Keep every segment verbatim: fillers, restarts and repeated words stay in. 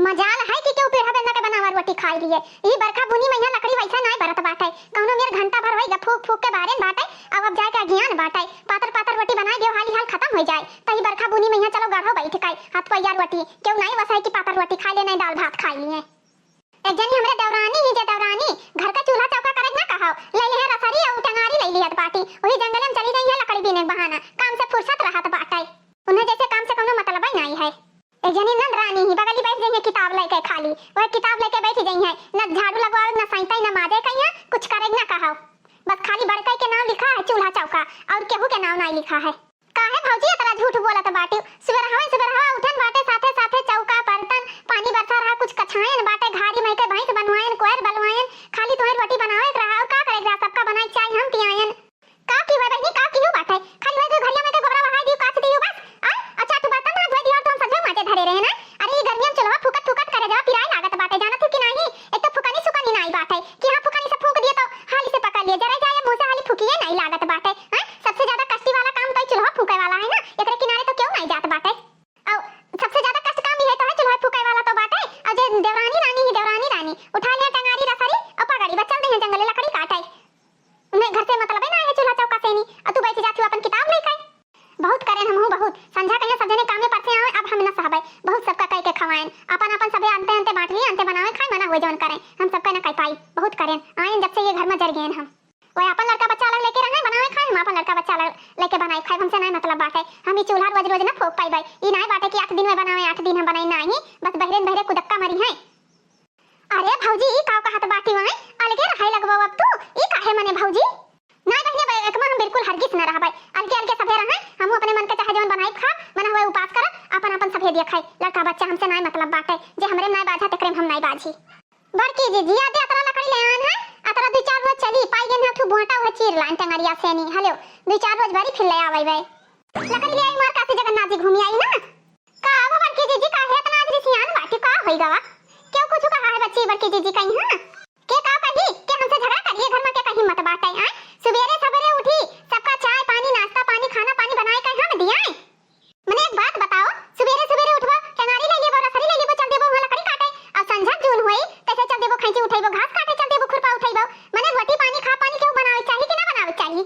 मजाल है कि केहू पीढ़ा बेलना के बनावा रोटी खाइ लिहे। ई बरखा बुनी मइहाँ लकड़ी वइसा नाहीं बरत बाटइ। कउनो मेर घंटा भर होइगा फूक फूक के बारेन बाटइ, अब, अब जाइके अगियान बाटइ। पातर पातर रोटी बनाइ देउ, हाली हाल खतम होइ जाए। त ई बरखा बुनी मइहाँ चलो गढ़ो बइठ कइ, हाथ पइया रोटी। केहू नाहीं वसाई कि पातर रोटी खाइ ले, नाहीं दाल भात खाइ लिहे। एक जनी हमरे देवरानी ही जे देवरानी, घर का चूल्हा चौका करे के ना कहव, लइ लिहे रसरी अउ टंगारी लइ लिहत बाटी, वही जंगले में चली जइहे लकड़ी बीने के बहाना, काम से फुर्सत रहत बाटइ। उन्हें जइसे काम से कउनो मतलबइ नाहीं है। एक जनी नंद रानी ही बगली बइठ जइहे किताब लइके खाली, वह किताब लइके बइठ जइहे, न झाड़ू लगवावे, न सैंतइ, न माजे कइहाँ, कुछ करे के ना कहव, बस खाली बड़कइ के नाम लिखा है चूल्हा चौका, अउर केहू के नाम नाहीं लिखा है। काहे भौजी एतना झूठ बोलत बाटिउ? सुबेरहवे सुबेरहवा उठन बाटे, साथे साथे चौका बर्तन, पानी बरसा रहा, कुछ कछायन बाटे, घारी मइके भैंस बनवायन, कोयर बलवायन, खाली तोहे रोटी बनावे के रहा, अउर का करे के रहा, सबका बनाए के चाही, हम पियायन। का की हुआ बहिनी, का की हुआ बाटे? खाली वही घरिया मइके गोबरा बहाई दियो, काच दियो बस। आय, अच्छा तू बर्तन ना धोए दियो, तो हम सजो माजे धरे रहे ना। अरे ई गर्मिया में चूल्हा फूकत फूकत करे जवा पिराए लागत बाटे, जानत हो कि नाहीं? एक तो फुकनी सुकनी नाहीं बाटे कि हाँ फुकनी से फूक दिए तो हाली से पकड़ लिए, जरे जाए मुँह से हाली फुकिए नाहीं लागत बाटे। हैं? सबसे ज्यादा कष्टी वाला काम तो ई चूल्हा फूके वाला है ना, एकरे किनारे तो केहू नाहीं जात बाटे। अउ सबसे ज्यादा कष्ट काम ई है तो है चूल्हा फूके वाला तो बाटे। अउ जे देवरानी रानी ही देवरानी रानी उठा लिया टंगारी रसरी अउ पगड़ी बस चल दे हैं जंगले लकड़ी काटे। उन्हें घर से मतलबे ना है चूल्हा चौका से नी। अउ तू बैठ जाती हो अपन किताब लेके। बहुत करेन हमहू बहुत। संझा कहिया सब जने काम में परसे आवे, अब हम न सहबै। बहुत सबका कह के खवाएन। अपन अपन सभे अंते अंते बांट लिए, अंते बनावे खाए, मना हुए जवन करें। हम सबका न कह पाई। बहुत करेन। आएन जब से ये घर में जर गएन हम। वह अपन लड़का बच्चा अलग लेके रहे, बनावे खाए, हम अपन लड़का बच्चा अलग लेके बनाए खाए, हमसे नहीं मतलब बाटे। हम ई चूल्हा रोज रोज न फूक पाइबै। ई नाय बाटे कि आठ दिन में बनावे, आठ दिन हम बनाई, नाही, बस बहरे न बहरे कुदक्का मरी हैं। अरे भौजी, ई का कहत बाटी वाई? अलगे रहे लगबो अब तू? ई काहे मने भौजी? नाय बहिने, बे-, एकमा हम बिल्कुल हरगिज न रहबै। अलगे अलगे सभे रहै, हमहू अपने मन के चाहे जवन बनाई खा, मना हुए उपास कर, अपन अपन सभे दिया खाई। लड़का बच्चा हमसे नाय मतलब बाटे, जे हमरे नाय बाझा तेकरे में हम नाय बाझी। बड़की जीजी, आते अतरा लकड़ी ले आन है, अतरा दुइ चार रोज चली, पाई गन है, थू बोटा हुए चीर लान टंगरिया से नी, हलो, दुइ चार रोज बरी फिर ले आवे बे। लकड़ी ले आई मार काशी जगन्नाथ जी घूमी आई ना। का अब बड़की जीजी काहे इतना आज रिसियान बाटी, का होई गवा? क्यों कुछ कहा है बच्ची बड़की जीजी कहीं, हाँ? के का कही? के हमसे झगड़ा करिए, घर में के कहीं मत बाटे, आय? सुबेरे सबेरे उठी, सबका चाय पानी, नाश्ता पानी, खाना पानी बनाए के हम दियाए। मने एक बात बताओ, सुबेरे सुबेरे उठबो, टेंगारी ले लेबो, रसरी ले लेबो, चल देबो वहाँ लकड़ी काटे, और संझा जून होई, तैसे चल देबो खैंची उठेबो, घास काटे चल देबो, खुरपा उठेबो। मने रोटी पानी खा पानी केहू बनावे चाही कि ना बनावे चाही?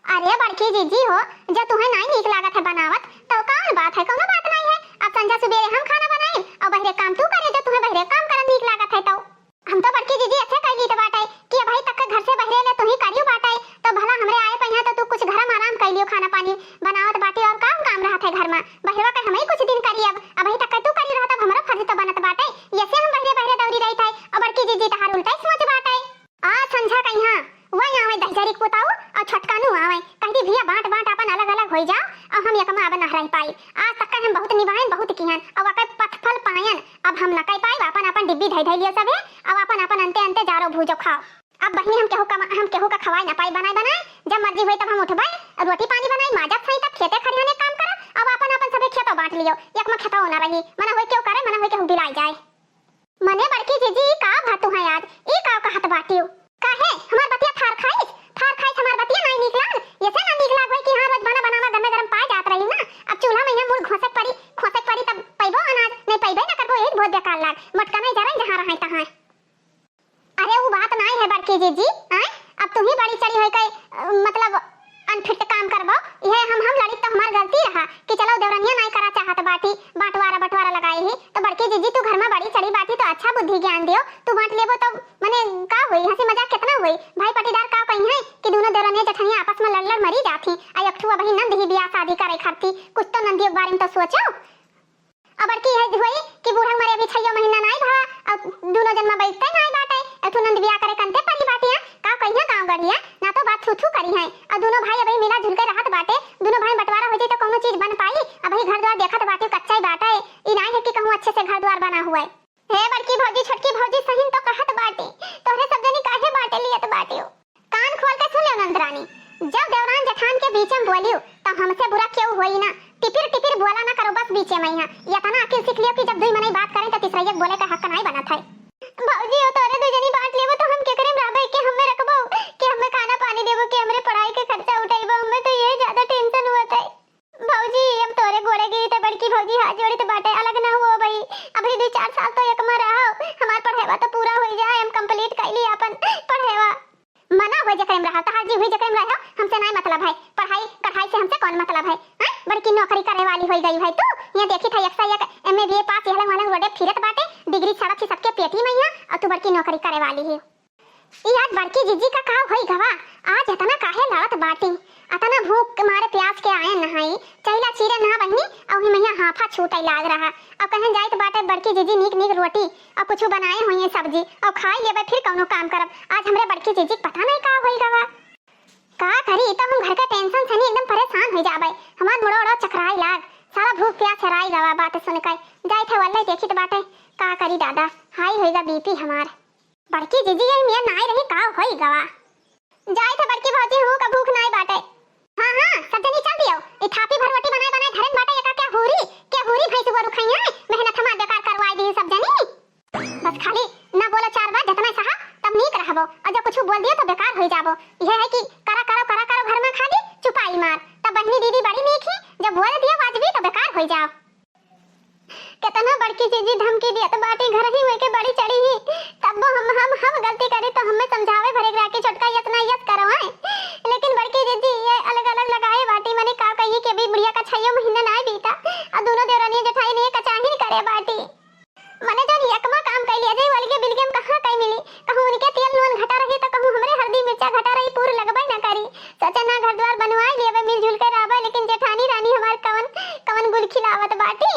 अरे बड़की जीजी हो, जो तुहें नाई नीक लागत है बनावत, तो कौन बात है, कौनो बात नाई है। अब संझा सुबेरे हम खाना बनाई और बहरे काम तू करे, जो तुहें बहरे काम करत नीक लागत है तो। हम तो बड़की जीजी ऐसे कह लीत बाटे कि अबही तक घर से बहरे ले तुही करियो बाटे, तो भला हमरे आए पहिया तो तू कुछ घर में आराम कर लियो, खाना पानी बनावत बाटे और काम काम रहत है घर में, बहरवा के हम ही कुछ दिन करी, अब अबही तक तू करी रहत, अब हमरो फर्ज तो बनत बाटे, ऐसे हम बहरे बहरे दौरी रही थे और बड़की जीजी तहार उल्टा ही सोच बाटे। आ संझा कहिया वही आवे दहिजरी के पुताऊ और छोटकानू आवे, कहती भैया बांट बांट अपन अलग अलग होई जाओ और हम एकमा अब न रह पाई। आज तक हम बहुत निभाएन, बहुत किहन और अकर पथफल पायन, अब हम न कह पाई, अपन अपन डिब्बी धई धई लियो सभे, अब अपन अपन अंते अंते जारो भूजो खाओ। अब बहिनी हम केहू का, हम केहू का खवाई न पाई बनाए बनाए, जब मर्जी होई तब हम उठबे, रोटी पानी बनाई, माजब सही तब खेते खरियाने काम करब, अब अपन अपन सभे खेतो बांट लियो, एकमा खेतो न रही, मना होई केहू करे, मना होई केहू बिलाई जाए। मने बड़की जीजी, ई का भा तुहैं आज? ई का कहत बाटिउ? काहे? हमार बतिया फार खाइस? फार खाइस हमार बतिया नाई नीक लाग? ऐसे ना नीक लाग होई कि हाँ, रोज बना बनावा गरमे गरम पाए जात रही ना। अब चूल्हा में यहाँ मुड़ घोंसे के पड़ी, खोंसे के पड़ी तब पइबो अनाज, नहीं पइबे ना करबो, यही बहुत बेकार लाग। मोटका नहीं जरन जहाँ रहै तहाँ। अरे ऊ बात नाई है बड़की जीजी, आय? अब तुही बड़ी चढ़ी होई के, अ, मतलब अनफिट काम करबो, इहे हम, हम लड़ी तो हमार गलती रहा कि चलो देवरनिया नाई करा चाहत बाटी, बांटवारा बंटवारा लगाई ही, तो बड़की जीजी तू घर में बड़ी चढ़ी बाटी तो अच्छा बुद्धि ज्ञान दियो, तू बांट लेबो तो मने का होई, हंसी मजाक कितना होई, भाई पटीदार का कही है कि दोनों देवरनिया जेठनिया आपस में लड़ लड़ मरी जात ही, आ एक ठू अबही नंद ही बियाह शादी करे खरती, कुछ तो नंदियों के बारे में तो सोचो। अब बड़की है होई कि बूढ़ा मरे अभी छइयो महीना नाई भवा, अब दोनों जन्मा बैठते नाई बाटे, एक ठू नंद बियाह करे कंते परी बाटी है, का कहिया गाँव गढ़िया, ना तो बात थू थू करी है, और दोनों भाई अबही मिला जुल के रहत बाटे, दोनों भाई बंटवारा हो जाई तो कौनो चीज बन पाई, अबही घर द्वार देखत बाटे कच्चा ही बाटे, ई नाई है कि कहूँ अच्छे से घर द्वार बना हुआ है। हे बड़की भौजी, छोटकी भौजी सही तो कहत बाटी, तोहरे सब जनी काहे बाटे लियत बाटी हो? कान खोल के सुन लेव नंद रानी, जब देवरान जेठान के बीच में बोलियो, तब हमसे बुरा केहू होई ना। टिपिर टिपिर बोला ना करो बस बीचे में यहाँ। इतना अकिल सीख लियो कि जब दुई मनई बात करें तो तीसरैया के बोले का हक नाई बनत है। भौजी हो, तोरे दुई जनी बांट लेबो तो हम केकरे में रहबे, के हमें रखबो, के हमें खाना पानी देबो, के हमरे पढ़ाई के खर्चा उठेबो, हमें तो ये ज्यादा टेंशन हुआ था। भौजी, हम तोरे गोड़े गिरी त बड़की भौजी हाथ जोड़ी त बाटे, अलग ना हुओ भाई। अबही दुइ चार साल तो एकमा रहो, हमार पढ़ेवा तो पूरा होइ जाए, हम complete कइली आपन पढ़ेवा। मना होइ जेकरे में रहो, तहार जी हुई जेकरे में रहो, हमसे नाहीं मतलब है, पढ़ाई कढ़ाई से हमसे कौन मतलब है? हैं? बड़की नौकरी करे वाली होइ गई है तू। ये देखी था एक से एक M A B A पास, यहलंग वहलंग रोडे फिरत बाटे, degree सड़त ही सबके पेटी में यहाँ, और तू बड़की नौकरी करे वाली है। ई आज बड़की जीजी का का होई गवा? आज इतना काहे लड़त बाटी? अतना भूख के मारे प्यास के आए नहाई, चहिला चीरे ना बहिनी, अउही मैया हाफा छूटे लाग रहा। अब कहें जाइत बाटे बड़की जीजी नीक नीक रोटी, अउ कुछु बनाए होइए सब्जी, अउ खाई लेबे फिर कौनो काम करब। आज हमरे बड़की जीजी के पता नहीं का होई गवा। का करी, ई तो हम घर के tension से नी एकदम परेशान हो जाबे। हमार मुड़ो उड़ो चकराई लाग, सारा भूख प्यास हेराई गवा बात सुन के। जाइत है वल्ले देखित बाटे, का करी दादा, high होई गा B P हमार। बड़की जीजी, यही मियाँ नाई रही, का होई गवा? जाइत है बड़की भौजी, हूँ का भूख नाई बाटे। हाँ, हाँ, सब जनी चल दियो। ई थापी भर रोटी बनाए, बनाए धरन बाटे, एका क्या हूरी, क्या हूरी भैंस गोरू खइया, मेहनत हमार बेकार करवाए दी सब जनी। बस खाली ना बोलो चार बात, जतना सहा तब नीक रहबो, और जब कुछ बोल दियो तो बेकार होई जाबो। यह है कि करा करो, करा करो घर में खाली चुपाई मार, तब बहनी दीदी बड़ी नीक ही, जब बोल दियो वाजबी तो बेकार होई जाओ। केतना बड़की जीजी धमकी दियत बाटी, घर ही में के बड़ी चढ़ी ही, तब वो हम, हम, हम गलती करी तो हमें समझावे भरे के राखी, छोटका यस ना यस करवाए, लेकिन बड़की जीजी ये अलग अलग लगाए बाटी। मने का कही कि अभी बुढ़िया का छयो महीना ना बीता, और दोनों देवरानी जेठाई ने कचाहिन करे बाटी। मने जौन यकमा काम कइली, अजय वाली के बिलगे में कहाँ कहीं मिली, कहूँ उनके तेल नून घटा रही तो कहूँ हमरे हल्दी मिर्चा घटा रही, पूर लगबे ना करी। सोचे ना घर द्वार बनवाए लिए, मिलजुल के रहबे, लेकिन जेठानी रानी हमार कवन कवन गुल खिलावत बाटी।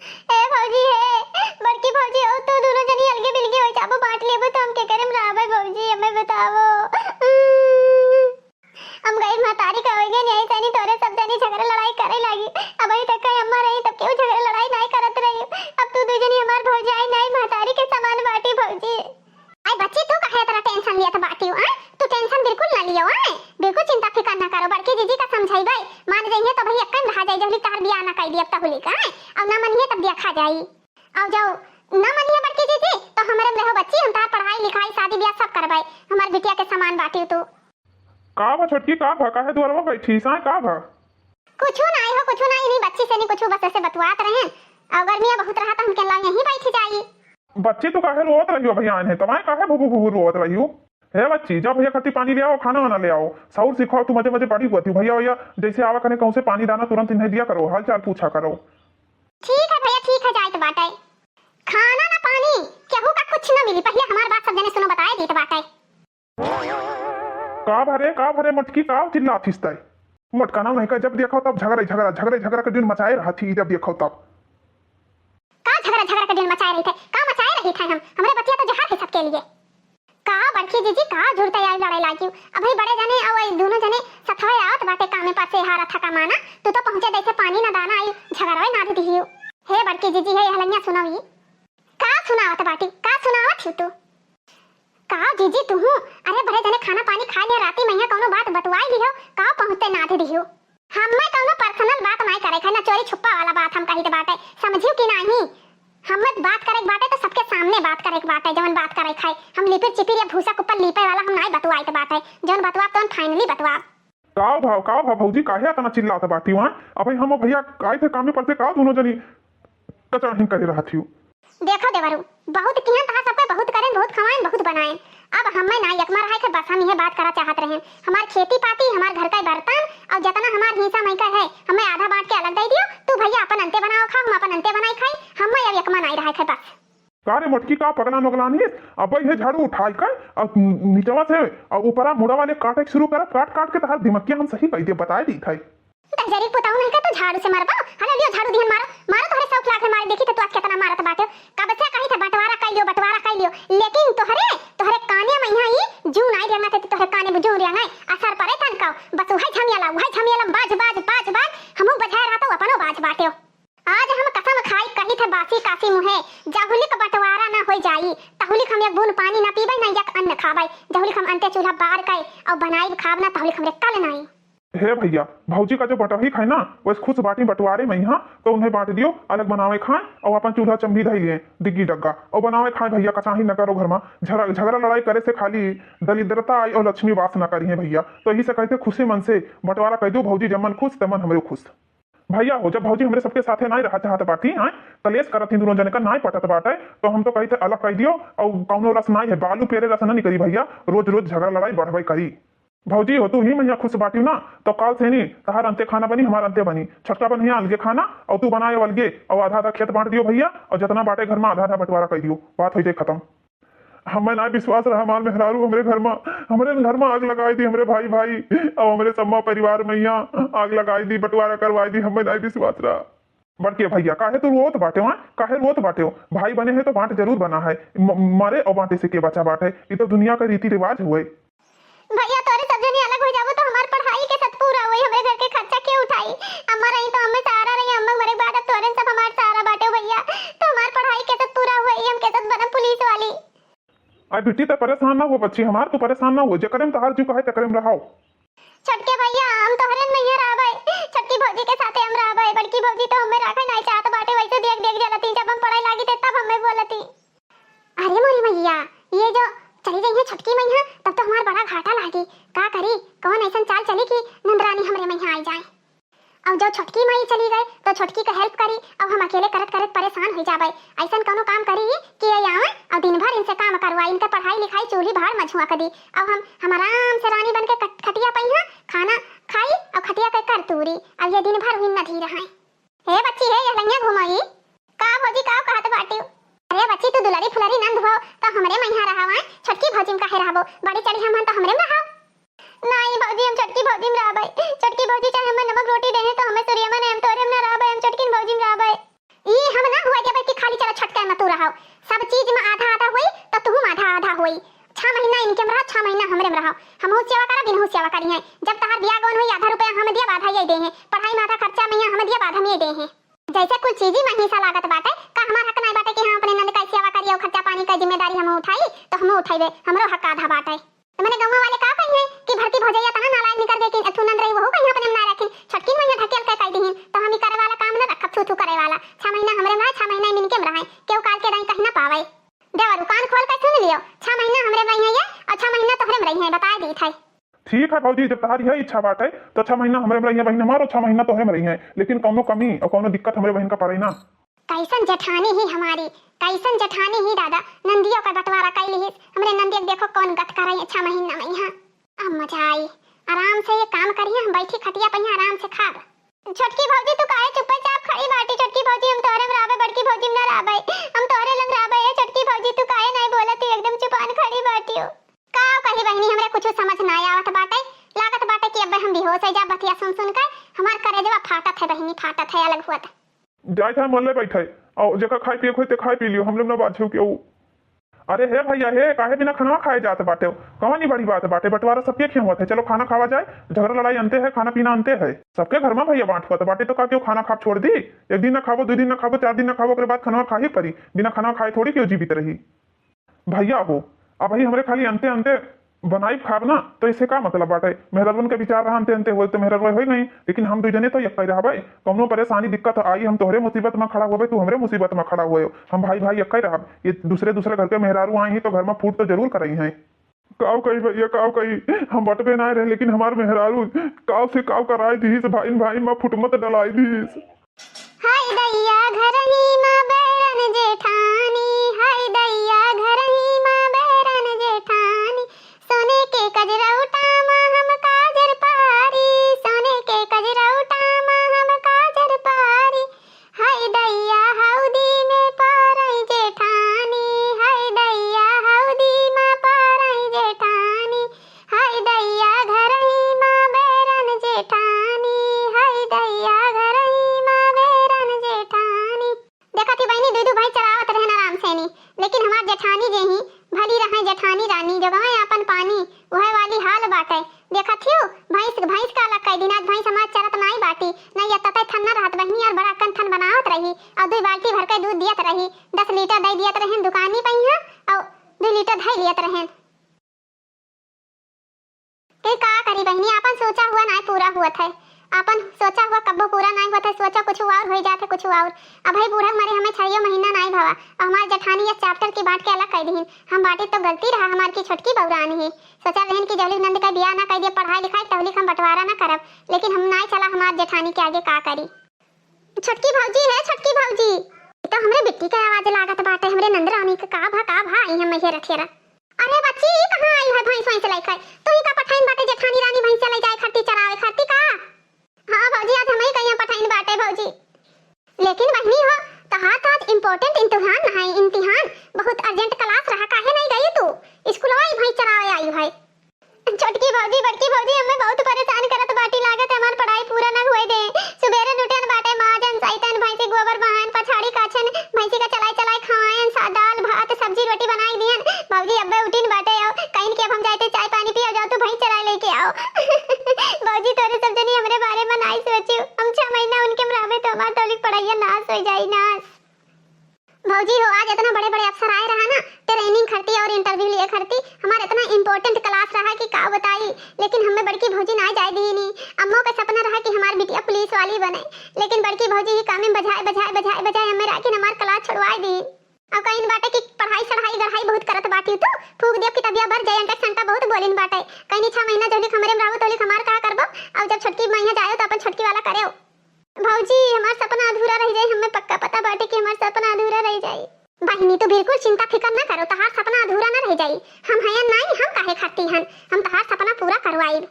ए भौजी हे, बड़की भौजी हो, तू दोनों जनी अलगे बिलगे हो जाबो, बांट लेबो तो हम केकरे में रहबै भौजी, हमें बतावो। हम गई महतारी का होइगे, नहीं सनी तोरे सब जनी झगड़ा लड़ाई करे लागी। अबही तक कहीं अम्मा रही तब केहू झगड़ा लड़ाई नहीं करत रही, अब तू दू जनी हमार भौजाई नहीं महतारी के समान बाटी भौजी। आई बच्ची, तू काहे इतना tension लियत बाटियो, आय? तू tension बिल्कुल ना लियो, आय? बिल्कुल चिंता फिकर ना करो, बड़की जीजी का समझाइबै, मान जइहे तो भई अक्कन रहा जाई, जहली तहार बियाह ना कई दियब तहुली का, आय? अब ना मनिहे तब देखा जाई। अब जाओ, ना मनिहे बड़की जीजी तो हमरे में रहो बच्ची, हम तहार पढ़ाई लिखाई शादी बियाह सब करबै, हमार बिटिया के समान बाटियो तू। का भा छोटकी, का भा, काहे दुआरवा बैठी साय, का भा? कुछु नाई हो, कुछु नाई, इन्हीं बच्ची से नहीं कुछु, बस ऐसे बतुआत रहे, और गर्मिया बहुत रहा तो हमके लाग यहीं बैठ जाई। बच्ची, तू काहे रोवत रहियो? भैया आए हैं, तमाए काहे भुभु भुभु रोवत रहियो? हे बच्ची, जा भैया खातिर पानी ले आओ, खाना वाना ले आओ, सौर सिखाओ, तू मजे मजे बड़ी हुआ थी। भैया, भैया जैसे आवा करें, कहूँ से पानी दाना तुरंत इन्हें दिया करो, हाल चाल पूछा करो। ठीक है भैया, ठीक है, जाइत बाटे। खाना ना पानी, केहू का कुछ ना मिली, पहले हमार बात सब जने सुनो, बताए दीत बाटे। का भरे, का भरे मोटकी, का चिल्लात हिस तै? मोटका नाव नहीं का, जब देखो तब झगड़े, झगड़ा, झगड़े, झगड़ा के दिन मचाए रहत ही, जब देखो तब। का झगड़ा, झगड़ा के दिन मचाए रही थे? का मचाए रही थे हम? हमरे बतिया तो जहर है सबके लिए। का बड़की जीजी, का झूठ तैयारी लड़ाई लागी? अभी बड़े जने और वही दोनों जने सथवे आवत बाटे कामे पासे हारा थका माना, तू तो पहुँचे जैसे पानी न दाना आई, झगड़वे नाद दिहियो। हे बड़की जीजी, हे हलैया सुनवी। का सुनावत बाटी? का सुनावत ही तू? का जीजी तुहू? अरे बड़े जने खाना पानी खा लिया, राती में यहाँ कौनो बात बतुआई लिहो, का पहुँचते नाद दिहो? हमें कौनो personal बात नाई करे खाई, ना चोरी छुप्पा वाला बात हम कहित बाटे, समझियो कि नाही? हमें बात करे के बाटे तो सबके सामने बात करे के बाटे, जवन बात करे खाई हम लिपिर चिपिर या भूसा कुप्पा लीपे वाला हम नाई बतुआइत बाटे, जवन बतुआब तवन finally बतुआब। काव भाव, काव भाव भौजी, काहे इतना चिल्लात बाटी वहाँ? अबे हम भैया आए थे कामे पर से, काव दोनों जनी कचाहिन करे रहत हियो। देखो देवरू, बहुत किहन तहार सबके, बहुत करेन, बहुत खवाएन, बहुत बनाएन। अब हमें ना यकमा रहे के बस हम यह बात करा चाहत रहेन। हमार खेती पाती, हमार घर का बर्तन और जितना हमार हिस्सा में का है, हमें आधा बांट के अलग दे दियो। तू भैया अपन अंते बनाओ खा, हम अपन अंते बनाई खाई, हमें अब यकमा नहीं रहे के बस। का रे मोटकी, का पगला नोगला नहीं? अब ये झाड़ू उठाई का और नीचवा से और ऊपरा मुड़ा वाले काटे के शुरू करब, काट काट के तहार दिमकिया हम सही कह दे, बताए दी था। दहजरी पुताऊ नहीं का तू झाड़ू से मारबा? हलो लियो झाड़ू दिहन मारो, मारो तोहरे शौक लाग है मारे, देखी तो तू आज कितना मारत बाटे। कब से कही थे बंटवारा कर लियो, बंटवारा कर लियो, लेकिन तोहरे, तोहरे काने में यहाँ ई जूं नाई रेंगा थे, तोहरे काने में जूं रेंगा, असर पड़े तन का, बस वही झमियाला, वही झमियाला, बाज, बाज, बाज, बाज, हमहू बजाए रहा तो अपनो बाज बाटे। आज हम कसम खाई कही थे बासी कासी मुहे, जहुलिक बंटवारा ना होई जाई, तहुलिक हम एक बूंद पानी ना पीबे, ना एक अन्न खाबे, जहुलिक हम अंते चूल्हा बार के और बनाई खाब ना, तहुलिक हमरे कल नाई। हे भैया, भौजी का जो बटोही खाए ना, वैसे खुश बाटी बंटवारे में यहाँ, तो उन्हें बांट दियो, अलग बनावे खाए और अपन चूल्हा चम्भी धई लिए, डिग्गी डग्गा, और बनावे खाए भैया, कचाही न करो घर में, झगड़ा, झगड़ा लड़ाई करे से खाली दलिद्रता आई और लक्ष्मी वास न करी है भैया, तो यही से कहते खुशी मन से बंटवारा कर दो भौजी, जमन खुश तमन हमरे खुश। भइया हो, जब भौजी हमरे सबके साथे नाई रहा चाहत बाटी, आय, कलेश करत ही दुनो जने का नाई पटत बाटे, तो हम तो कही थे अलग कइ दियो, अउ कउनो रस नाई है, बालू पेरे रस न निकरी भइया, रोज रोज झगड़ा लड़ाई बढ़बे करी। भौजी हो, तू ही महिया खुश बाटियो ना, तो काल से नी तहार अंते खाना बनी, हमार अंते बनी, छोटका बनिया अलगे खाना, अउ तू बनाए अलगे, अउ आधा आधा खेत बांट दियो भइया, अउ जतना बाटे घर मा आधा आधा बंटवारा कइ दियो, बात होइ जाए खतम। हमें ना विश्वास रहा, हमार मेहरारू हमरे घर मा, हमरे घर मा आग लगाई दी, हमरे भाई भाई, अउ हमरे सम्मा परिवार महिया आग लगाई दी, बंटवारा करवाई दी, हमें ना विश्वास रहा। बड़के भइया, काहे तू रोत बाटे हो, हाँ? काहे रोत बाटे हो? भाई बने हैं तो बांट जरूर बना है। म-, मरे अउ बांटे से के बचा बाटे? ई तो दुनिया का रीति रिवाज हुए। भइया, तोरे सब जनी अलग होइ जाबो तो हमार पढ़ाई के सब पूरा होई, हमरे घर के खर्चा के उठाई? अम्मा रही तो हमें सहारा रही, अम्मा मरे के बाद अब तोरे सब हमार सहारा बाटे हो भइया, तो हमार पढ़ाई के सब पूरा होई, हम के सब बनब पुलिस वाली। आई बिट्टी, ते परेशान ना हो बच्ची हमार, तू परेशान ना हो, जेकरे में तहार जीव कहे तेकरे में रहाओ। छोटके भइया, हम तोहरे में ही रहबै, छोटकी भौजी के साथे हम रहबै, बड़की भौजी तो हमें राखे नहीं चाहत बाटे, वैसे देख देख जलती, जब हम पढ़ाई लागी थे तब हमें बोलती। अरे मोरी मैया, ये जो चली गई है छोटकी मैया, तब तो हमार बड़ा घाटा लागी। का करी, कौन ऐसन चाल चली कि नंदरानी हमरे मैया आई जाए। अब जो छोटकी माई चली गए तो छोटकी के हेल्प करी। अब हम अकेले करत करत परेशान हो जाबे। ऐसन कोनो काम करी कि ये आवे और दिन भर इनसे काम करवाई, इनके पढ़ाई लिखाई चूल्ही भाड़ में झुआ कर दी। अब हम हम आराम से रानी बन के कट-, खटिया पइहा, खाना खाई और खटिया के कर तूरी। अब ये दिन भर हुई नदी रहाए। हे बच्ची, हे यह लइया घुमाई। का भौजी, का कहत बाटियो? अरे बच्ची, तू दुलरी फुलरी नंद हो तो हमरे मैहा रहावा, छोटकी भौजी में काहे रहबो? बड़ी चढ़ी हम हन तो हमरे में रहाओ। नहीं भौजी, हम छोटकी भौजी में रहबै। छोटकी भौजी चाहे हमें नमक रोटी देहे तो हमें सूर्य में नहीं, हम तोरे में ना रहबै, हम छोटकी भौजी में रहबै। ई हम ना हुआ देबै कि खाली चला छोटका में तू रहो। सब चीज में आधा आधा होई तो तू में आधा आधा होई। छह महीना इनके में रहो, छह महीना हमरे में रहो। हमहू सेवा करब, इनहू सेवा करी हैं। जब तहार बियाह गौन होई, आधा रुपया हम दिया, आधा ये दे हैं। पढ़ाई में आधा खर्चा में हम दिया, आधा हम ये दे हैं। जैसे कुल चीजी में हिस्सा लागत बाटे, का हमार हक नहीं बाटे कि हम अपने नंद का सेवा करी और खर्चा पानी का जिम्मेदारी हम उठाई? तो हम उठाइबे, हमरो हक आधा बाटे। तो मने गौवा वाले का कही है कि भड़की भौजैया तना नालायक निकर गई कि तू नंद रही, वहू कहीं अपने में ना रखिन, छोटकी में यहाँ ढकेल के कह दीहिन, तो हम ही करे वाला काम ना रखब, थू थू करे वाला। छह महीना हमरे में रहे, छह महीना इनके में रहे, केहू काल के दाई कहीं ना पावे। देवरू, कान खोल के सुन लियो, छह महीना हमरे में रही है ये और छह महीना तोहरे में रही है, बताए दी थे। ठीक है भौजी, जब तहारी है इच्छा बाटे तो छह महीना हमरे में रही है बहिन हमार और छह महीना तोहरे में रही है, लेकिन कौनो कमी और कौनो दिक्कत हमरे बहिन का पड़े ना। कैसन जेठानी ही हमारी, कैसन जेठानी ही दादा, नंदियो का बंटवारा कई लिहिस। हमरे नंदिया के देखो कौन गत करे छह महीना में यहाँ। अब मजा आई, आराम से ये काम करिए, हम बैठी खटिया पे यहाँ आराम से खाब। छोटकी भौजी तू काहे चुप्पे चाप खड़ी बाटी? छोटकी भौजी हम तोहरे में रहबे, बड़की भौजी में ना रहबे, हम तोहरे लंग रहबे। ए छोटकी भौजी तू काहे नहीं बोलत, तू एकदम चुपान खड़ी बाटी हो। का कही बहिनी, हमरे कुछ समझ ना आवत बाटे, लागत बाटे कि अब हम बेहोश हो जा बतिया सुन सुन के। हमार करेजवा फाटत है बहिनी, फाटत है अलग हुआ। जाए था मल्ले बैठे, और जेका खाए पिए होई ते खाए पी लियो, हम लोग ना बाझे के ऊ। अरे हे भैया हे, काहे बिना खनवा खाए जात बाटे? कौन ही बड़ी बात बाटे, बंटवारा सबके खिया हुआ था। चलो खाना खावा जाए, झगड़ा लड़ाई अंते है, खाना पीना अंते है। सबके घर में भैया बांट हुआ बाटे, तो का क्यों खाना खा छोड़ दी? एक दिन ना खाबो, दो दिन ना खाबो, चार दिन ना खाबो, ओकरे बाद खनवा खा ही पड़ी। बिना खनवा खाए थोड़ी क्यों जीवित रही। भैया हो, अब ही हमरे खाली अंते अंते बनाई खाब ना, तो इसे का मतलब बाटे? मेहररुन के विचार रहा अंते अंते होए तो मेहररुए होई नहीं, लेकिन हम दू जने तो यक्का ही रहबे। कौनो परेशानी दिक्कत आई, हम तोहरे मुसीबत में खड़ा होबे, तू हमरे मुसीबत में खड़ा होए, हम भाई भाई यक्का ही रहब। ये दूसरे दूसरे घर के मेहरारू आई ही तो घर में फूट तो जरूर करई हैं। काव कही भैया, काव कही, हम बटबे ना रहे, लेकिन हमार मेहरारू काव से काव कराई दीस, भाई भाई में फुटमत डलाई दीस। हाय दैया घरही मा बैरन जेठानी, हाय दैया घरही मा बैरन जेठानी, सोने के कजरौटा मा हम काजर पारी, सोने के कजरौटा मा हम काजर पारी। हाय दैया हौदी में पारई जेठानी, हाय दैया हौदी मा पारई जेठानी, हाय दैया घरही मा बैरन जेठानी, हाय दैया घरही मा बैरन जेठानी। देखत ही बहिनी, दुई दू भैंस चरावत रहन आराम से नी, लेकिन हमार जेठानी जे ही भली रहे, जेठानी रानी जोगवे आपन पानी, वह वाली हाल बाटे। देखत हियो, भैंस, भैंस का अलग कई दिन, आज भैंस हमार चरत नाई बाटी, नहीं ये ततई थन न रहत बहिनी, और बड़ा कन थन बनावत रही, और दुई बाल्टी भर के दूध दियत रही, दस लीटर दे दियत रहन दुकानी पे यहाँ, और दुई लीटर धई लियत रहन। के का करी बहिनी, आपन सोचा हुआ नाय पूरा हुवत है, आपन सोचा हुआ कब्बो पूरा नाय हुवत है, सोचा कुछ और होई जात है, कुछ और। अबही बूढ़ा मरे हमें छयो महीना नाय भवा, और हमार जेठानी ये चैप्टर की बांट के अलग कर दीहिन। हम बाटे तो गलती रहा हमार की छोटकी बौरान ही, सोचा रहन कि जौली नंद का बियाह ना कर दिया, पढ़ाई लिखाई तौली हम बंटवारा ना करब, लेकिन हम नाय चला हमार जेठानी के आगे का करी। छोटकी भौजी, हे छोटकी भौजी, ई तो हमरे बिट्टी के आवाज लागत बाटे, हमरे नंदरानी के। का भा, का भा, आई हम मैहर अठेरा। अरे बच्ची, ई कहाँ आई है भैंस वैंस लेके? तू ही का पठाइन बाटे जेठानी रानी भैंस ले जाए खातिर, चरावे खातिर का? हाँ भौजी, आज हमही कहिया पठाइन बाटे भौजी। लेकिन बहिनी हो, तहार तो आज important इम्तिहान है, इम्तिहान। बहुत urgent class रहा, काहे नहीं गई तू? स्कूलवा ही भैंस चरावे आई है। छोटकी भौजी, बड़की भौजी, हमें बहुत परेशान करत बाटी, लागत है हमार पढ़ाई पूरा ना हुए दे। सुबेरे लुटन बाटे, माजन, सैतन, भैंसी गोबर बहान, पछाड़ी काछन, भैंसी का चलाई चलाई खवायन, सा-, दाल, भात, सब्जी, रोटी बनाई दियन। भौजी अब्बे उठिन बाटे, आओ कहीं के अब हम जाते चाय पानी पियो, जाओ तू भैंस चराए लेके आओ। भौजी तोरे सब जनी हमरे बारे में नाई सोचू, हम छह महीना उनके में रहबे तो हमार तौलिक पढ़ाइया नाश हो जाई, नाश। भौजी हो, आज इतना बड़े बड़े अफसर आए रहा ना, training खरती और interview लिए खरती, हमार इतना important class रहा कि का बताई, लेकिन हमें बड़की भौजी ना जाए दीनी। अम्मो का सपना रहा कि हमार बिटिया पुलिस वाली बने, लेकिन बड़की भौजी ही कामे में बजाए, बजाए, बजाए, बजाए हमें रहा कि हमार class छोड़वाए दी। अब कहीं बाटे कि पढ़ाई सढ़ाई गढ़ाई बहुत करत बाटी तू, फूक दियो किताबिया भर जाए, अंटा संटा बहुत बोलिन बाटे। कहीं छह महीना जौलिक हमरे में रहू तौलिक हमार का करबो, अब जब छोटकी मैया जायो तो अपन छोटकी वाला करेओ। भौजी, हमार सपना अधूरा रह जाई, हमें पक्का पता बाटे कि हमार सपना अधूरा रह जाई। बहिनी, तू बिल्कुल चिंता फिकर ना करो, तहार सपना अधूरा ना रह जाई। हम हयन नाई, हम काहे खाती हन, हम तहार सपना पूरा करवाइब।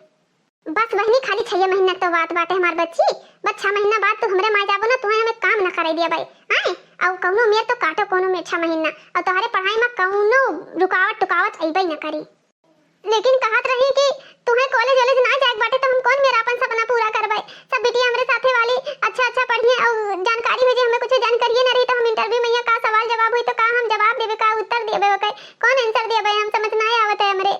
बस बहिनी, खाली छह महीना तो बात बाटे हमार बच्ची, बस छह महीना बाद तू हमरे माँ जाबो ना, तुहे हमें काम ना करे दिया भाई। आए, और कौनो मेर तो काटो कौनो मेर छह महीना, और तोहरे पढ़ाई में कौनो रुकावट टुकावट अइबे ना करी। लेकिन कहत रही कि तुहें कॉलेज वॉलेज ना जाए के बाटे, तो हम कौन मेर आपन सपना पूरा करबे? सब बिटिया हमरे साथे वाली अच्छा अच्छा पढ़िए और जानकारी हो जाए, हमें कुछ जानकारिये ना रही, तो हम interview में यहाँ का सवाल जवाब हुई, तो का हम जवाब देबे, का उत्तर देबे, ओके कौन answer देबे, हम समझ ना आवत है हमरे।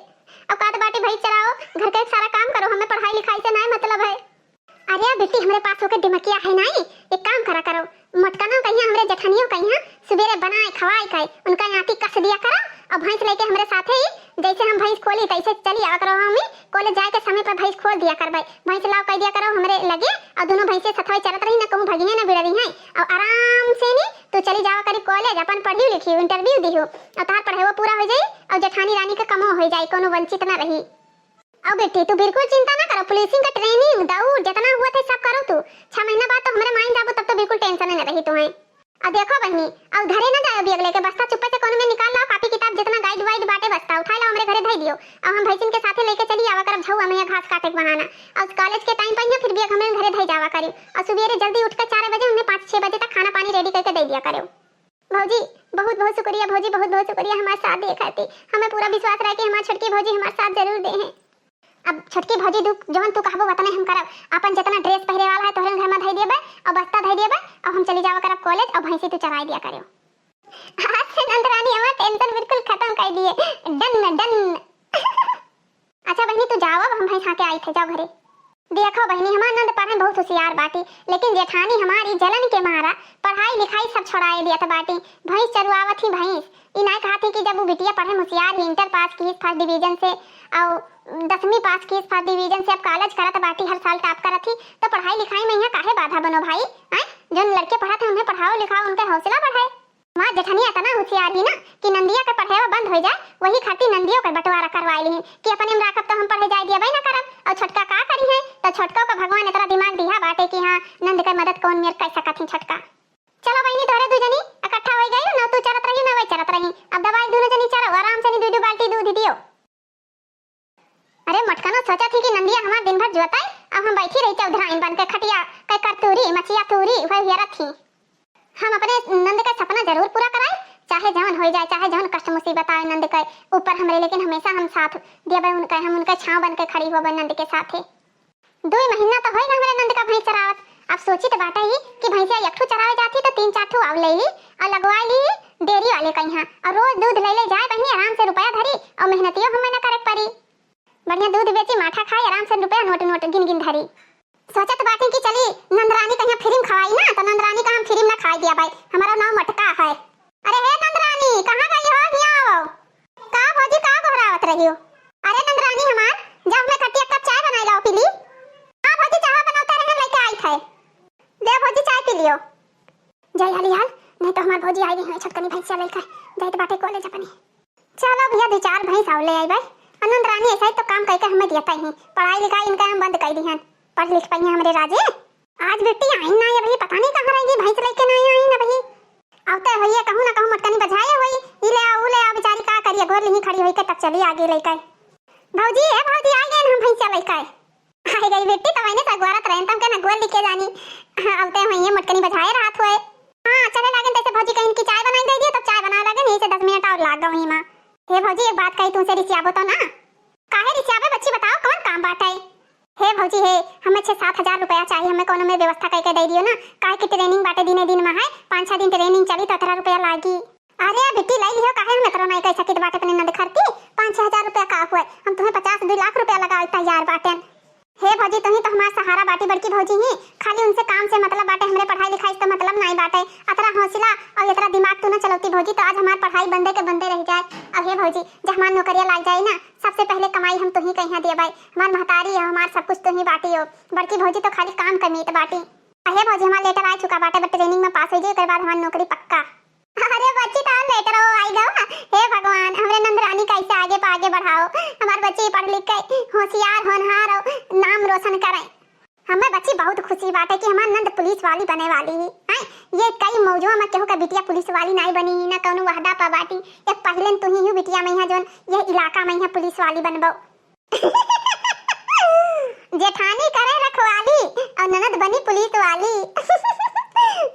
अब कहत बाटे, भाई चलाओ, घर के सारा काम करो, हमें पढ़ाई लिखाई से ना मतलब है। अरे बिट्टी, हमरे पास ओके दिमकिया है नाई, एक काम करा करो, मोटकनो कहिया हमरे जेठनियो कहिया सुबेरे बनाए खवाए के उनका आँटी कस दिया करो, और भैंस लेके हमरे साथे ही, जैसे हम भैंस खोली तैसे चली आवा करो। हमें कॉलेज जाए के समय पर भैंस खोल दिया करबे, भैंस लाओ कह दिया करो हमरे लगे, और दोनों भैंसे सथवे चरत रही, ना कहूँ भगिए ना बिड़री हैं, और आराम से नी तू चली जावा करी कॉलेज, अपन पढ़ी लिखी, interview दिहू, और तहार पढ़ाई पूरा हो जाई, और जेठानी रानी के कमो हो जाई, कोनो वंचित ना रही। अब बेटी, तू बिल्कुल चिंता ना करो, पुलिसिंग का training, दौड़, जितना हुआ थे सब करो तू। छह महीना बाद तो हमरे माइन जाबो, तब तो बिल्कुल tension न रही तुम्हें। अब देखो बहिनी, अब घरे ना जाओ, bag लेके बस्ता चुप्पे से कोनो में निकाल लाओ, copy किताब जितना guide वाइड बाटे बस्ता उठा लाओ, हमरे घरे धई दियो। अब हम भैंसिन के साथे लेके चली आवा करब झौआ में घास काटे के बहाना। अब कॉलेज के time पर ही फिर bag हमरे घरे धई जावा करी। और सुबेरे जल्दी उठ के चार बजे उन्हें पाँच छह बजे तक खाना पानी ready करके दे दिया करो। भौजी, बहुत बहुत शुक्रिया भौजी, बहुत बहुत शुक्रिया हमार साथ दिए खातिर। हमें पूरा विश्वास रहे कि हमार छोटकी भौजी हमार साथ जरूर दे हैं। अब छोटकी भौजी, तू जवन तू कहबो वतने हम करब। अपन जितना dress पहिरे वाला है तोहरे घर में धई देबे और बस्ता धई देबे और हम चली जावा करब कॉलेज और भैंसी तू चराई दिया करो। आज से नंदरानी हमार tension बिल्कुल खत्म कर दिए। Done, done। अच्छा बहिनी, तू जाओ, अब हम भैंस हाँके आई थे, जाओ घरे। देखो बहिनी, हमार नंद पढ़े में बहुत होशियार बाटी, लेकिन जेठानी हमारी जलन के मारा पढ़ाई लिखाई सब छोड़ाए दिया था बाटी। भैंस चरुआवत ही भैंस, ई नाय कहत ही कि जब वो बिटिया पढ़े में होशियार ही, inter pass की first division से, और दसवीं pass की first division से, अब college करत बाटी, हर साल top करत ही, तो पढ़ाई लिखाई में यहाँ काहे बाधा बनो भाई? आय, जौन लड़के पढ़त हैं उन्हें पढ़ाओ लिखाओ, उनका हौसला बढ़ाए। हमार जेठनिया इतना होशियार ही ना कि नंदिया के पढ़ावा बंद हो जाए, वही खातिर नंदियो के बंटवारा करवाए ली कि अपने में राखब तो हम पढ़े जाए दिया ना करब, और छोटका का करी है, तो छोटका का भगवान इतना दिमाग दिया बाटे कि हाँ, नंद के मदद कौन मेर कर सकत ही छोटका। चलो बहिनी, तोहरे दू जनी इकट्ठा हो गई ना, तू चरत रही ना वही चरत रही, अब दबाई दोनों जनी चरो आराम से, नी दू दू बाल्टी दूध दियो। अरे मोटकनो सोचत ही कि नंदिया हमार दिन भर जुअताई, अब हम बैठी रही चौधराइन बन के खटिया के कर तूरी, मचिया तूरी, वह हेरत ही। हम अपने नंद का सपना जरूर पूरा कराई, चाहे जवन हो जाए, चाहे जवन कष्ट मुसीबत आए नंद के ऊपर हमरे, लेकिन हमेशा हम साथ देबे उनका, हम उनका छांव बन के खड़ी होबे नंद के साथे। दुई महीना तो होइगा हमरे नंद का भैंस चरावत। अब सोची तो बाटे ही कि भैंसिया एक ठो चरावे जाती तो तीन चार ठो आव ले ली और लगवा ली डेयरी वाले का यहाँ, और रोज दूध ले ले जाए बहिनी, आराम से रुपया धरी और मेहनतियो हमें न करे पड़ी। बढ़िया दूध बेची, माठा खाई, आराम से रुपया नोट नोट गिन गिन धरी। सोचत बाटी कि चली नंदरानी कहिया free में खवाई ना, तो नंदरानी का हम free में ना खाए दिया भाई, हमारा नाम मटका है। अरे हे नंदरानी, कहाँ गई हो? हियाँ आओ। का भौजी, का गोहरावत रही हो? अरे नंदरानी हमार, जा हमें खटिया कप चाय बनाई लाओ, पी ली। हाँ भौजी, चाह बनावता रहे, लेके आई थे। दे भौजी, चाय पी लियो। जाई हाली हाल, नहीं तो हमार भौजी आई रही है छोटकनी भैंसिया लेकर, जाइत बाटे कॉलेज अपने। चलो भैया, दो चार भैंस आव ले आई भाई। नंदरानी ऐसा ही तो काम करके हमें दिया ही, पढ़ाई लिखाई इनका हम बंद कर दी हैं, पढ़ लिख पाई हैं हमरे राजे। आज बिट्टी आइन ना अबही, पता नहीं कहाँ रह गई, भैंस लइके ना आइन अबही। अउते होइए कहूँ ना कहूँ मोटकनी बजाए होई, ई ले आओ, ऊ ले आओ, बेचारी का करिए, गोर लिही खड़ी होई के तब चली आगे लइके। भौजी, ए भौजी, आ गए हम भैंसिया लइके। आ गई बिट्टी, तो मैंने सगवारत रहन, तम के ना गोर लिखे जानी। हाँ, अउते होइए मोटकनी बजाए रहत होए। हाँ, चले लागन तैसे भौजी कहिन कि चाय बनाई दे दियो, तब चाय बनाए लागन, यही से दस मिनट और लाग गई माँ। हे भौजी, एक बात कही तुमसे, रिसियाबो तो ना? काहे रिसियाबे बच्ची, बताओ कौन काम बात है? हे भौजी हे, हमें छः सात हजार रुपया चाहिए, हमें कोनो में व्यवस्था करके दे दियो ना, काहे कि training बाटे दिने दिन में है, पाँच छः दिन training चली तो अतरा रुपया लागी। अरे बिट्टी, ले लियो, काहे हम इतना नहीं कह सकित बाटे अपने नंद खरती, पाँच छः हजार रुपया का हुए, हम तुम्हें पचास दुई लाख रुपया लगावे तैयार बाटेन। हे भौजी, तुही तो हमार सहारा बाटी, बड़की भौजी ही, खाली उनसे काम से मतलब बाटे, हमरे पढ़ाई लिखाई से तो मतलब नहीं बाटे। अतरा हौसला और इतना दिमाग तू ना चलौती भौजी, तो आज हमार पढ़ाई बंदे के बंदे रह जाए। अब हे भौजी, जब हमार नौकरिया लाग जाए ना, सबसे पहले कमाई हम तुही कहिया दिया भाई, हमार महतारी हो, हमार सब कुछ तुही बाटी हो। बड़की भौजी तो खाली काम कमीत बाटी। अहे भौजी, हमार letter आ चुका बाटे, बस training में पास हो जाए, ओकर बाद हमार नौकरी पक्का। अरे बच्ची, तार letter हो आई गवा। हे भगवान, हमरे नंद रानी कैसे आगे पा आगे बढ़ाओ, हमार बच्ची पढ़ लिख के होशियार होनहार हो, नाम रोशन करे। हमें बच्ची बहुत खुशी बाटे कि हमार नंद पुलिस वाली बने वाली ही। हैं, ये कई मौजवा में केहू का बिटिया पुलिस वाली नहीं बनी, ना कौनो वहदा पा बाटी। एक पहले तुही ही बिटिया में यहाँ जोन ये इलाका में यहाँ पुलिस वाली बनबो। जेठानी करे रखवाली और ननद बनी पुलिस वाली।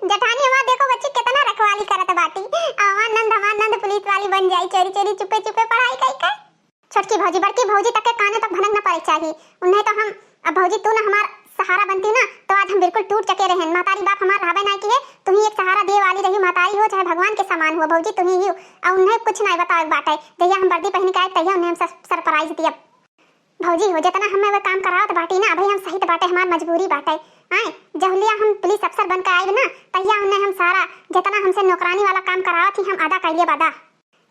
जेठानी हमार देखो बच्ची कितना रखवाली करत बाटी, और हमार नंद, हमार नंद पुलिस वाली बन जाई, चोरी चोरी चुपे चुपे पढ़ाई कई के। छोटकी भौजी, बड़की भौजी तक के काने तक भनक न पड़े चाही। उन्हें तो हम, अब भौजी तू ना हमार सहारा बनती ना, तो आज हम बिल्कुल टूट चके रहन। महतारी बाप हमार रहबे ना किहे, तू ही एक सहारा दिए वाली रही। महतारी हो चाहे भगवान के समान हो भौजी, तू ही हो। और उन्हें कुछ नहीं बतावे बाटे, जहिया हम वर्दी पहन के आए तहिया उन्हें हम सर-, surprise दियब। भौजी हो, जितना हमें वो काम करावत बाटी ना, अभी हम सहित बाटे, हमार मजबूरी बाटे। आए, जहुलिया हम पुलिस अफसर बन के आइब ना, तहिया उन्हें हम सारा, जितना हमसे नौकरानी वाला काम करावत ही, हम आधा कइले बादा।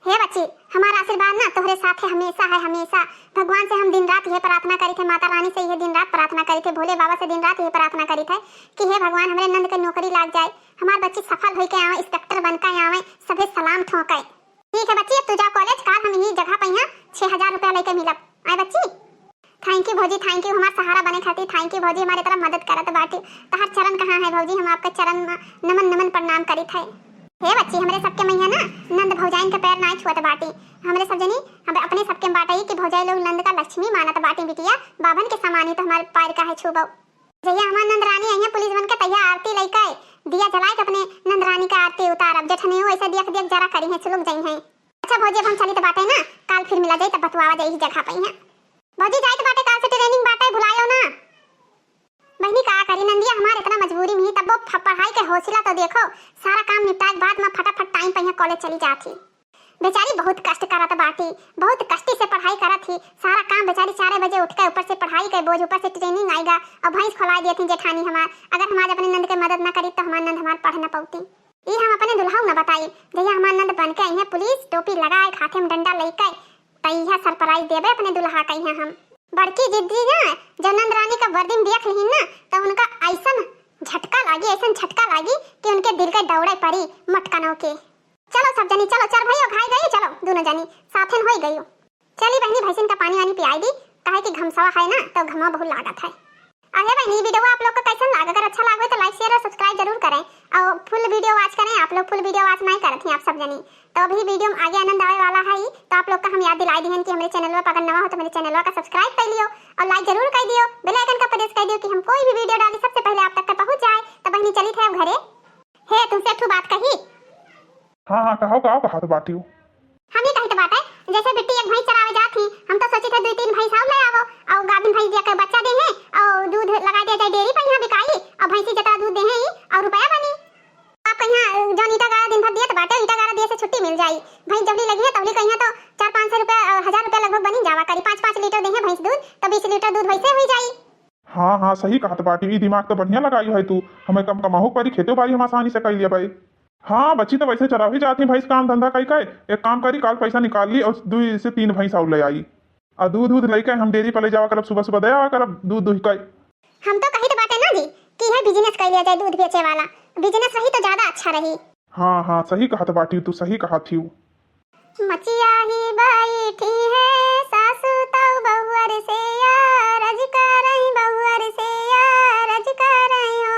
हे बच्ची, हमारा आशीर्वाद ना तोहरे साथे हमेशा है, हमेशा। भगवान से हम दिन रात यह प्रार्थना करी थे, माता रानी से यह दिन रात प्रार्थना करी थे, भोले बाबा से दिन रात यह प्रार्थना करी थे कि हे भगवान, हमरे नंद के नौकरी लाग जाए, हमार बच्ची सफल होई के आवे, inspector बन के आवे, सभे सलाम ठोके। ठीक है बच्ची, अब तू जा college, काल हम यही जगह पे यहाँ छः हजार रुपया लेके मिलब। आए बच्ची, thank you भौजी, thank you हमार सहारा बने खातिर, thank you भौजी, हमारे तरफ मदद करत बाटी। तहार चरण कहाँ है भौजी, हम आपका चरण में नमन नमन प्रणाम करित है। हे बच्ची, हमरे सबके मैया ना नंद भौजाइन के पैर नाई छुअत बाटी। हमरे सब जनी, हम अपने सबके बाटे कि भौजाई लोग नंद का लक्ष्मी मानत बाटी बिटिया, बाभन के समान ही तो हमारे पैर का है छुबो। जहिया हमार नंद रानी अइहें पुलिस बन के, तहिया आरती लइके दिया जलाए के अपने नंद रानी का आरती उतारब। जेठनियो ऐसे दियक दियक जरा करिहें, सुलुक जइहें। अच्छा भौजी, अब हम चलित बाटे ना, काल फिर मिला जाई, तब बतवावा जाई इस जगह पे यहाँ। भौजी जाइत बाटे, काल से training बाटे, भुलायो ना। बहिनी का करी, नंदिया हमार इतना मजबूरी में ही, तब वो फ-, पढ़ाई के हौसला तो देखो, सारा काम निपटाए के बाद में फटाफट time पे यहाँ college चली जात ही। बेचारी बहुत कष्ट करत बाटी, बहुत कष्ट से पढ़ाई करत ही, सारा काम बेचारी चारे बजे उठ के, ऊपर से पढ़ाई के बोझ, ऊपर से training आएगा, और भैंस खोला दिए थी जेठानी हमार। अगर हम आज अपने नंद के मदद ना करी तो हमार नंद हमार पढ़ ना पौती। ई हम अपने दुल्हा न बताई, जहिया हमार नंद बन के अइहें पुलिस, टोपी लगाए, हाथे में डंडा लइके, त इहा surprise देबे अपने दुल्हा के इहा हम। बड़की जिद्दी ना, जब नंद रानी का वर्दी में देख लिहिन ना, त उनका ऐसन झटका लागी, ऐसन झटका लागी कि उनके दिल के दौड़े पड़ी मटकनों के। चलो सब जनी, चलो, चार भाई घाई गई, चलो दोनों जनी साथन होई गई। चली बहनी, भैंसिन का पानी वानी पियाई दी, काहे कि घमसवा है ना, तो घमवा बहुत लागत है। अरे बहनी, video आप लोग का कैसन लाग? अगर अच्छा लागे तो like, share और subscribe जरूर करें और full video watch करें। आप लोग full video watch नहीं करत हैं आप सब जनी, तो अभी video में आगे आनंद आवे वाला है ही। तो आप लोग का हम याद दिलाई दिहन कि हमारे channel पर अगर नवा हो तो हमारे channel का subscribe कर लियो और like जरूर कर दियो, bell icon का press कर दियो कि हम कोई भी video डाली सबसे पहले आप तक का पहुँच जाए। तो बहनी चली थे अब घरे। हे, तुमसे एक ठो बात कही। हाँ, हाँ, कहो, का कहत बाटियो? हम ये कहित बाटे, जैसे बिट्टी एक भैंस चरावे जात ही, हम तो सोचित है दुई तीन भैंस और ले आवो, और गाभिन भैंस दिया के बच्चा देहे, और दूध लगा दिया जाए डेयरी पर, यहाँ बिकाई, और भैंसी जितना दूध देहे ही, और रुपया बनी। आप यहाँ जौन ईटा गारा दिन भर दियत बाटे, ईटा गारा दिए से छुट्टी मिल जाई। भैंस जबली लगी है, तबली कहीं तो चार पाँच सौ रुपया, अ, हजार रुपया लगभग बनी जावा करी। पाँच पाँच लीटर देहे भैंस दूध, तो बीस लीटर दूध वैसे हुई जाई। हाँ, हाँ, सही कहत बाटी, ई दिमाग तो बढ़िया लगाई है तू। हमें कम कमाहू परी, खेतो बारी हम आसानी से कर लिया भाई। हाँ, बच्ची तो वैसे चरावही जात ही भैंस, काम धंधा कई के। एक काम करी, काल पैसा निकाल ली और दुई से तीन भैंस और ले आई। और दूध, दूध लेके हम डेयरी पर ले जावा करब, सुबह, सुबह दे आवा करब दूध, दूध के। हम तो कहित बाटे ना जी कि यह business कर लिया जाए, दूध बेचे वाला business रही तो ज्यादा अच्छा रही। हाँ, हाँ, सही कहत बाटी तू, सही कहत हियू। मचिया ही बैठी है सासू तौ बहुअर से यारज करई, बहुअर से यारज करई हो।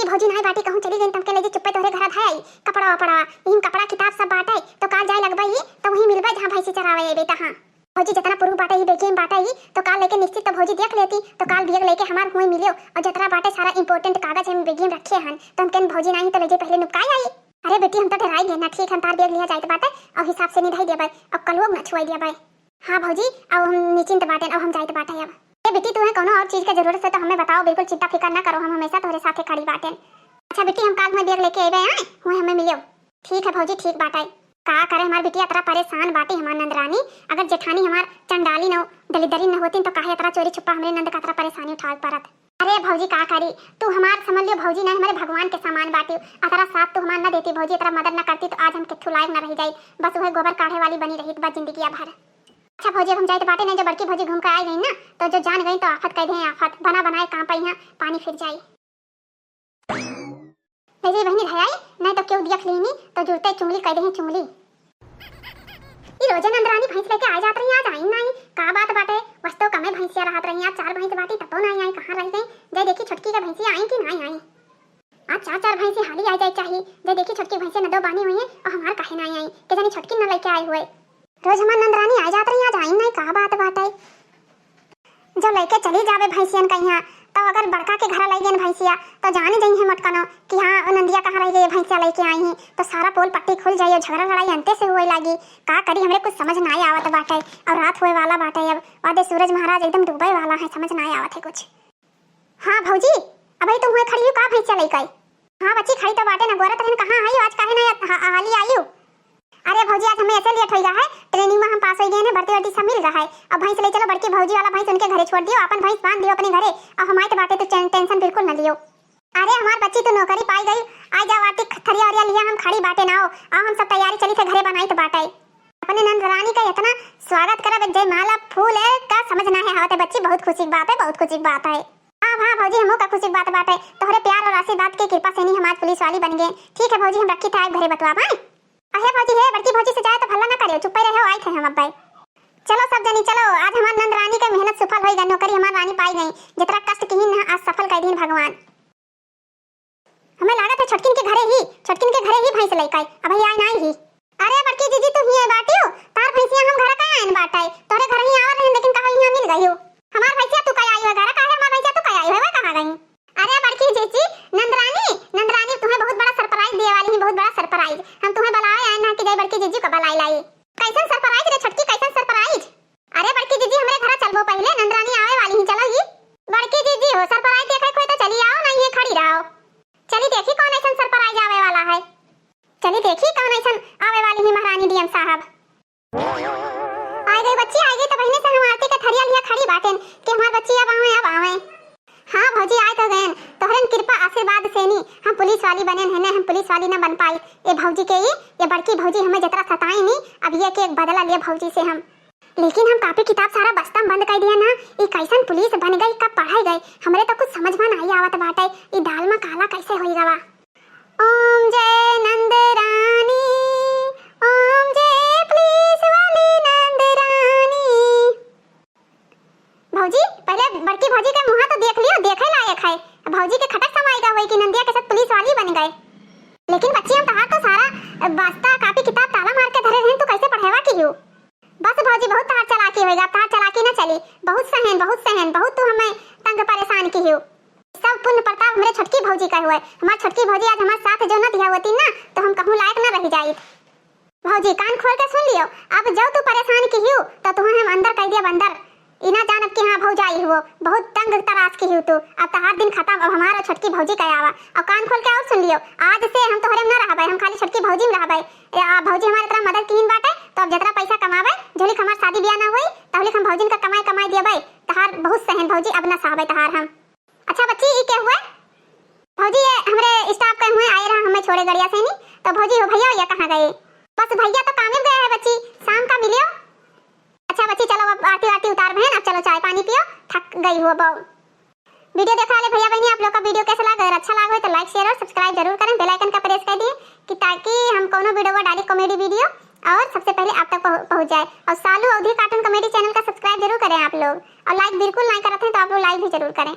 भौजी नाई बाटी, कहूँ चली गई, तमके ले जी चुप्पे तोहरे घरा धै आई। कपड़ा वपड़ा, इहिन कपड़ा किताब सब बाटै, तो काल जाए लगबै ही, तो वहीं मिलबै जहाँ भैंसी चरावे अइबै तहाँ। भौजी जितना पुरुष बाटै ही बेगिन बाटै ही, तो काल लेके निश्चित तो भौजी देख लेती, तो काल बेग लेके हमार हुए मिलियो, और जितना बाटै सारा important कागज हम बेगिन रखे हन, तो हम कहन भौजी नाई तो ले जे पहले नुकाई आई। अरे बेटी हम तो डराई गए ना, ठीक हम तार बेग लिया जाइत बाटै, और हिसाब से निधाई देबै, और कलुओ ना छुआई देबै। हाँ भौजी, अब हम निश्चिंत बाटेन, अब हम जाइत बाटे अब। ए बेटी, तुहें कौनो और चीज के जरूरत है तो हमें बताओ, बिल्कुल चिंता फिकर ना करो, हम हमेशा तोहरे साथे खड़ी बाटेन। अच्छा बेटी, हम काल हुए बैग लेके अइबे, आए हुए हमें मिलियो। ठीक है भौजी, ठीक बाटे। का करे हमार बिटिया अतरा परेशान बाटी हमार नंदरानी, अगर जेठानी हमार चंडाली न दलिदरी न होती तो काहे अतरा चोरी छुपा हमरे नंद का अतरा परेशानी उठावे के पड़त। अरे भौजी का करी, तू हमार समझ लियो भौजी नहीं, हमारे भगवान के समान बाटी। अतरा साथ तू हमार न देती भौजी, अतरा मदद न करती तो आज हम कित्थू लायक न रह जाई, बस वह गोबर काढ़े वाली बनी रही बस जिंदगी भर। अच्छा भौजी, अब हम जाइत बाटे नहीं, जो बड़की भौजी घूम के आ गई ना, तो जो जान गई तो आफत कह दे आफत, बना बनाए काम पे यहाँ पानी फिर जाई। ले जाई बहनी धयाई, नहीं तो केहू देख लीनी तो जुरते चुंगली कह दे चुंगली। ई रोजे नंदरानी भैंस लेके आ जात रही, आज आई नहीं, का बात बाटे? बस तो कमे भैंसिया रहत रही, आज चार भैंस बाटी तबो नहीं आई, कहाँ रह गई? जय देखी छोटकी के भैंसिया आई कि नहीं आई। आज चार चार भैंसी हाली आ जाए चाही, जय देखी छोटकी भैंसिया न दो बानी हुई है और हमार काहे नहीं आई, के जानी छोटकी न लेके आई हुए। रोज हमार नंदरानी आ जात रही, आज आई नहीं, का बात बाटे? जो लेके चली जावे भैंसियन कहिया, तो अगर बड़का के घरा लई गेन भैंसिया, तो जानी जइहे मोटकनो कि हाँ, ओ नंदिया कहाँ रह गई, भैंसिया लेके आई ही, तो सारा पोल पट्टी खुल जाई और झगड़ा लड़ाई अंते से हुए लागी। का करी, हमरे कुछ समझ ना आवत बाटे, और रात हुए वाला बाटे अब, वादे सूरज महाराज एकदम डूबे वाला है, समझ ना आवत है कुछ। हाँ भौजी, अबही तुम हुए खड़ी हो का भैंसिया लेके आई? हाँ बच्ची, खड़ी तो बाटे ना, गोरत रहन कहाँ आई, आज काहे ना हा-, हाली आयु? अरे भौजी, आज हमें ऐसे लेट होई रहा है, ट्रेनिंग में हम पास होई गए हैं, भर्ती वर्ती सब मिल रहा है। अब भैंस ले चलो, बड़की भौजी वाला भैंस उनके घरे छोड़ दियो, अपन भैंस बांध दियो अपने घरे, और हमारे तो बाटे तो टें-, टेंशन बिल्कुल न लियो। अरे हमार बच्ची तो नौकरी पाई गई, आ जाओ आटी थरिया ओरिया लिया, हम खड़ी बाटे ना हो, आओ हम सब तैयारी चली थे घरे बनाई तो बाटे। अपने नंदरानी का इतना स्वागत करब, जयमाला फूल है का समझ ना है आवत है बच्ची, बहुत खुशी की बात है, बहुत खुशी की बात है। हाँ हाँ भौजी, हमहू का खुशी की बात बाटे, तोहरे प्यार और आशीर्वाद के कृपा से नहीं हम आज पुलिस वाली बन गए। ठीक है भौजी, हम रखी थे, आए घरे बतवा भाई। अहे भौजी, हे बड़की भौजी से जाए तो भला ना करे, चुप्पे रहे, आई थे हम अब भाई। चलो सब जनी चलो, आज हमार नंद रानी के मेहनत सफल होई गई, नौकरी हमार रानी पाई गई, जितना कष्ट किहिन ना आज सफल कर दीन भगवान। हमें लागत है छोटकिन के घरे ही, छोटकिन के घरे ही भैंस लेके आई, अबही आई नाई ही। अरे बड़की जीजी तू ही बाटियो, तार भैंसिया हम घर का आयन बाटे, तोहरे घर ही आवा रहन लेकिन कहा यहाँ मिल गई हो। हमार भैंसिया तू का आई हो घर, काहे हमार भैंसिया तू का आई हो, वह कहाँ गई? अरे बड़की जीजी, नंदरानी, नंदरानी तुम्हें बहुत बड़ा सरप्राइज दिए वाली है, बहुत बड़ा सरप्राइज। हम तुम्हें बुलाए आए ना कि जाए बड़की जीजी को बुलाई लाई। कैसन सरप्राइज रे छोटकी, कैसन सरप्राइज? अरे बड़की जीजी हमरे घरा चलबो पहले, नंदरानी आवे वाली ही, चलो ही। बड़की जीजी हो, सरप्राइज देखे कोई तो चली आओ, नहीं ये खड़ी रहो। चली देखी कौन ऐसन सरप्राइज आवे वाला है, चली देखी कौन ऐसन आवे वाली ही महारानी डीएम साहब। आ गई बच्ची, आ गई। तो बहिने से हम आरती के थरिया लिया खड़ी बाटेन कि हमार बच्ची अब आवे, अब आवे। हाँ भौजी, आए तो गएन। तोहरन कृपा आशीर्वाद से नी हम पुलिस वाली बनेन है, ने हम पुलिस वाली ना बन पाई। ये भौजी के ई, ये बड़की भौजी हमें जतरा सताई नी, अब ये के एक बदला लिए भौजी से हम। लेकिन हम कापी किताब सारा बस्ता में बंद कर दिया ना, ई कैसन पुलिस बन गई, कब पढ़ाई गई, हमरे तो कुछ समझ में नहीं आवत बाटे, ई दाल में काला कैसे होई गवा। ओम जय नंद रानी, ओम जय पुलिस वाली नंद रानी। भौजी, पहले बड़की भौजी के मुँहा तो देख लियो, देखे लायक है। भौजी के खटक समाई गा होई कि नंदिया के साथ पुलिस वाली बन गए। लेकिन बच्ची, हम तहार तो सारा, अ, बस्ता, कापी, किताब ताला मार के धरे रहन, तू कैसे पढ़ेवा की हो? बस भौजी, बहुत तहार चालाकी होई गा, अब तहार चालाकी ना चली। बहुत सहन, बहुत सहन, बहुत तू हमें तंग परेशान की हो। सब पुण्य प्रताप हमरे छोटकी भौजी का हुए। हमार छोटकी भौजी आज हमार साथ जो न दिया होती ना, तो हम कहूँ लायक न रह जाइत। भौजी, कान खोल के सुन लियो, अब जो तू परेशान की हियो, तो तुहें हम अंदर कह दिया बंदर। इना जानब कि हाँ भौजाई हुओ, बहुत तंग तरास की हियो तू। अब तहार दिन खत्म, अब हमार छोटकी भौजी का आवा। और कान खोल के और सुन लियो, आज से हम तोहरे में न रहबे, हम खाली छोटकी भौजी में रहबे। ए, आ, भौजी हमारे इतना मदद किहिन बाटे, तो अब जितना पैसा कमाबे, जहलिक हमार शादी ब्याह ना होई, तहलिक हम भौजिन का कमाई कमाई दियबे। तहार बहुत सहन भौजी, अब न सहबे तहार हम। अच्छा बच्ची, ई के हुए? भौजी, ये हमरे स्टाफ के हुए आए रहा, हमें छोड़े गड़िया से नी। तो भौजी हो, भैया, भैया कहाँ गए? बस भैया तो कामे गए हैं बच्ची, शाम का मिलियो। अच्छा बच्ची, चलो अब आरती वारती उतार बहन, अब चलो चाय पानी पियो, थक गई हो बहु। वीडियो देखा वाले भैया बहनी, आप लोग का वीडियो कैसा लगा? अगर अच्छा लगा हो तो लाइक, शेयर और सब्सक्राइब जरूर करें, बेल आइकन का प्रेस कर दिए कि ताकि हम कोनो वीडियो डाली कॉमेडी वीडियो और सबसे पहले आप तक पहुँ-, पहुँच जाए। और सालू अवधी कार्टून कॉमेडी चैनल का सब्सक्राइब जरूर करें आप लोग, और लाइक बिल्कुल नहीं करते हैं तो आप लोग लाइक भी जरूर करें।